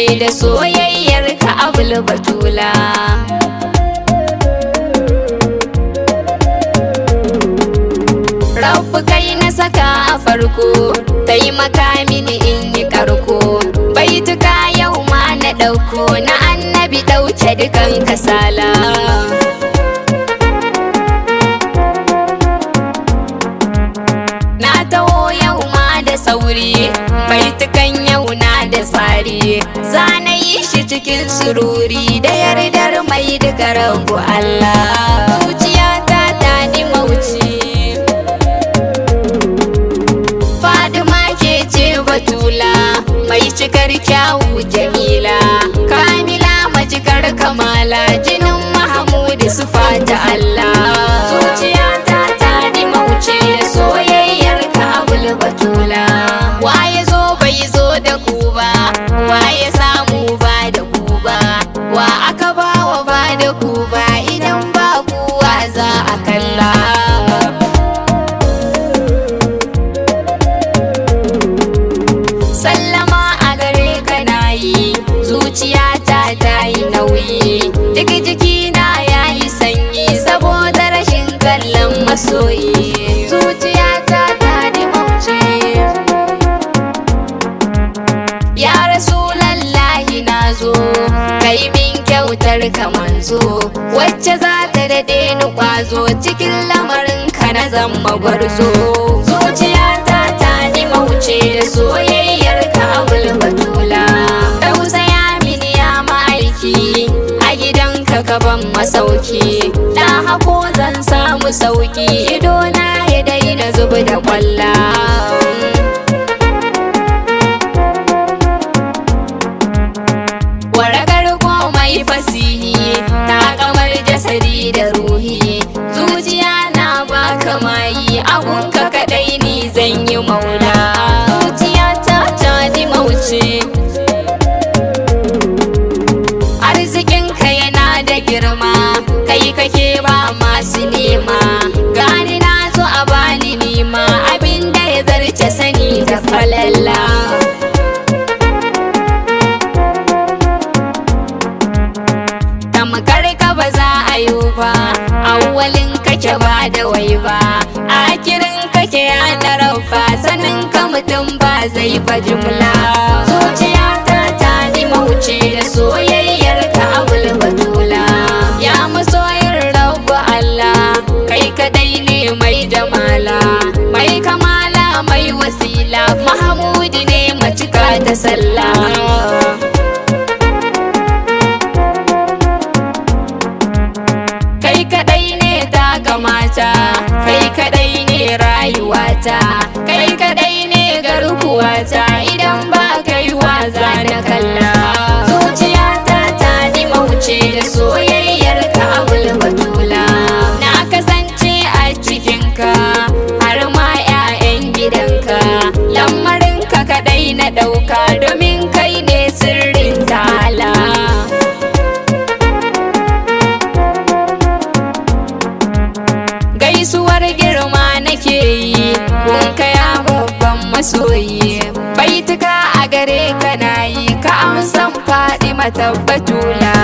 mauce da soyayyar ka Abul Batula. Rabbu kai na saka a farko, taimaka mini in yi karko. Baituka yau ma na ɗauko, na annabi ɗauke dukan kasala. Na taho yau ma da sauri, baitukan yau na da tsari. Zana yi shi cikin sururi da yardar mai duka Rabbu Allah. Zuciyata ta ni mauci, Fadima ke ce batula, mai cikar kyawu Jamila. Kamila majikar kamala, jinin Mahamudu su fata Allah. Zuciyata ta ni mauce da soyayyar ka Abul Batula. Waye zo bai zo da ku ba, waye samu ba da ku ba, wa aka bawa ba da ku ba, idan ba kuwa za a kalla. Sallama a gare ka nayi, zuciyata ta yi nauyi, duk jikina ya yi sanyi saboda rashin kallon masoyi. Zuciyata ta dimauce. Ya Rasulallahi na zo, kai min kyautar ka manzo, wacce za ta daɗe ni ƙwazo cikin lamarin ka na zama gwarzo. Zuciyata ta dimauce da soyayyar ka Abul Batula. Tausaya mini ya ma'aiki, a gidanka ka ban masauki. Na hako zan samu sauki, idona ya daina zubi da kwalla. Warakar komai fasihi, ta kamar jasadi da ruhi. Zuciya na baka mayi, abunka kadai ni zan yi maula. Zuciyata ta dimauce. Arzikinka yana da girma, kai kake ba masu nema. Gani na zo a bani nima, abinda ya zarce sani da falalla. Tamkar ka ba za a yi ba, awwalin kake ba da wai ba, akirin kake ya rabba, sanin ka mutum ba zai ba jumla. Zuciyata ta dimauce da soyayyar ka Abul Batula. Ya masoyin Rabbu Allah, kai kadai ne mai jamala, mai kamala mai wasila, Mahamudi ne macika ta sallah. Kai kadai ne ta kamata, kai kadai ne rayuwata, kai kadai ne garkuwata, idan ba kai waza na kalla. Zuciyata ta dimauce da soyayyar ka Abul Batula. Na kasance a cikinka har ma 'ya'yan gidanka, lamarinka kadai na ɗauka domin kai ne sirrin ta'ala. Gaisuwar girma nake yi, gunka ya babban masoyi. Baituka a gare ka nayi, ka amsan Fadima Batula.